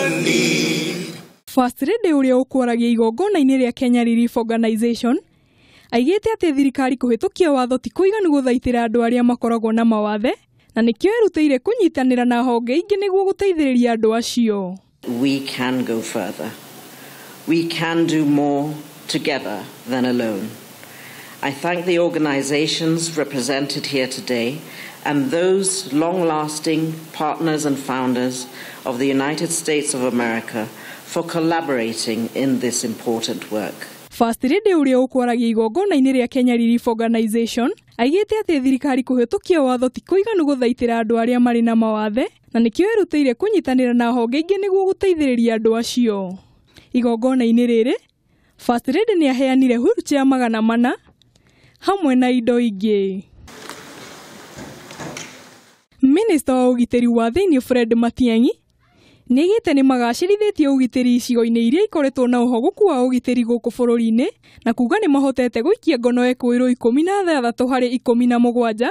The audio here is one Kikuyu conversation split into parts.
need. First Lady ũrĩa ũkwaragia igongona-inĩ rĩa Kenya Relief Organization aigĩte atĩ thirikari kũhĩtũkia watho ti kũiganu gũthaitĩra andũ arĩa makoragwo na mawathe na nĩkĩo ĩrutĩire kũnyitanĩra na honge ingĩ nĩguo gũteithĩrĩria andũ acio. We can go further. We can do more together than alone. I thank the organizations represented here today and those long-lasting partners and founders of the United States of America for collaborating in this important work. First Lady ũrĩa ũkwaragia igongona-inĩ rĩa Kenya Relief Organization aigĩte atĩ thirikari kũhĩtũkia watho ti kũiganu gũthaitĩra andũ arĩa marĩ na mawathe na nĩkĩo ĩrutĩire kũnyitanĩra na honge ingĩ nĩguo gũteithĩrĩria andũ acio. Igongona-inĩ rĩrĩ, First Lady nĩ aheanire wheelchair 400 hamwe na indo ingĩ. Minista wa ũgitĩri wa thĩinĩ Fred Matiang'i nĩaigĩte nĩ magacĩrithĩtie ũgitĩri icigo-inĩ iria ikoretwo na ũhogoku wa ũgitĩri gũkũ bũrũri-inĩ na kuga nĩ mahotete gũikia ngono ekũĩrwo 16 harĩ 17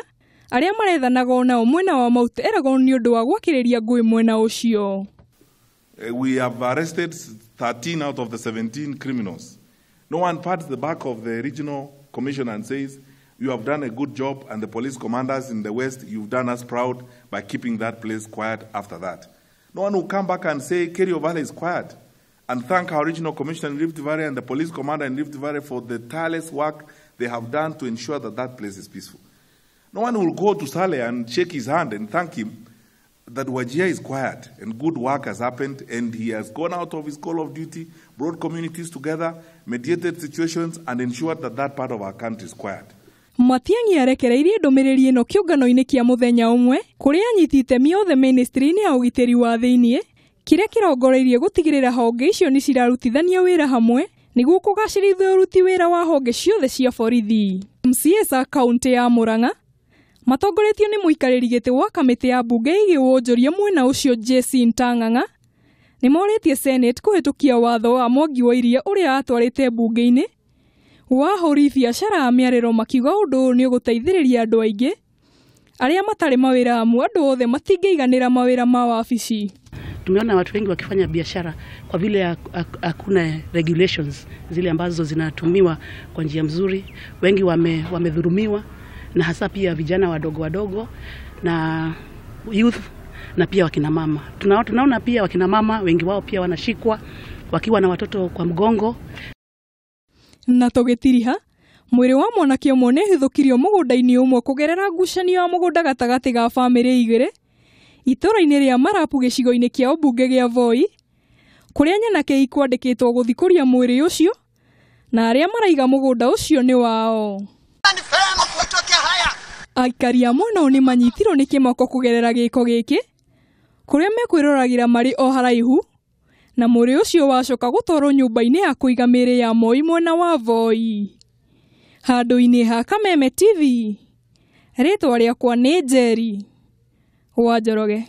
arĩa marethanaga onao mwena wa Mount Elgon nĩ ũndũ wa gwakĩrĩria ngũĩ mwena ũcio. We have arrested 13 out of the 17 criminals. No one pats the back of the regional commission and says, you have done a good job, and the police commanders in the West, you've done us proud by keeping that place quiet after that. No one will come back and say Kerio Valley is quiet and thank our regional commissioner in Rift Valley and the police commander in Rift Valley for the tireless work they have done to ensure that that place is peaceful. No one will go to Saleh and shake his hand and thank him that Wajir is quiet and good work has happened and he has gone out of his call of duty, brought communities together, mediated situations and ensured that that part of our country is quiet. Matiang'i arekereirie ndũmĩrĩri ĩno kĩũngano-inĩ kĩa mũthenya ũmwe kũrĩa anyiti itemi othe ministry-inĩ ya ũgitĩri wa thĩinĩ kĩrĩa kĩrongoreirie gũtigĩrĩra honge icio nĩ cirarutithania wĩra hamwe nĩguo kũgacĩrithia ũruti wĩra wa honge ciothe cia borithi. MCAs a kaũntĩ ya Murang'a matongoretio nĩ mũikarĩri gĩtĩ wa kamĩtĩ ya mbunge ĩgiĩ wonjoria mwena ũcio JC Ntang'ang'a nĩ morĩtie Senate kũhĩtũkia watho wa Mwangi wa Iria ũrĩa atwarĩte mbunge-inĩ wa ahũri biacara a mĩarĩro makiuga ũndũ ũyũ nĩ ũgũteithĩrĩria andũ aingĩ arĩa matarĩ mawĩra amu andũ othe matingĩiganĩra mawĩra ma wabici. Tumeona watu wengi wakifanya biashara kwa vile hakuna regulations zile ambazo zinatumiwa kwa njia mzuri. Wengi wamedhulumiwa na hasa pia vijana wadogo wadogo na youth na pia wakina mama. Tunaona pia wakina mama wengi wao pia wanashikwa wakiwa na watoto kwa mgongo. Na tũgĩtiriha mwĩrĩ wa mwanake ũmwe nĩ hithũkirio mũgũnda-inĩ ũmwe kũgerera ngucanio ya mũgũnda gatagatĩ ga bamĩrĩ igĩrĩ itũũra-inĩ rĩa Marapu gĩcigo-inĩ kĩa ũmbunge gĩa Voi kũrĩa nyanake ikwandĩkĩtwo gũthikũria mwĩrĩ ũcio na arĩa maraiga mũgũnda ũcio nĩ wao. Aikari a mwena ũyũ nĩ manyitirwo nĩ kĩmako kũgerera gĩko gĩkĩ kũrĩa mekwĩroragĩra marĩ o haraihu na mwĩrĩ ũcio wacoka gũtwarwo nyũmba-inĩ ya kũiga mĩĩrĩ ya Moi mwena wa Voi. Handũ-inĩ ha Kameme TV, rĩtwa rĩakwa nĩ Njeri wa Njoroge.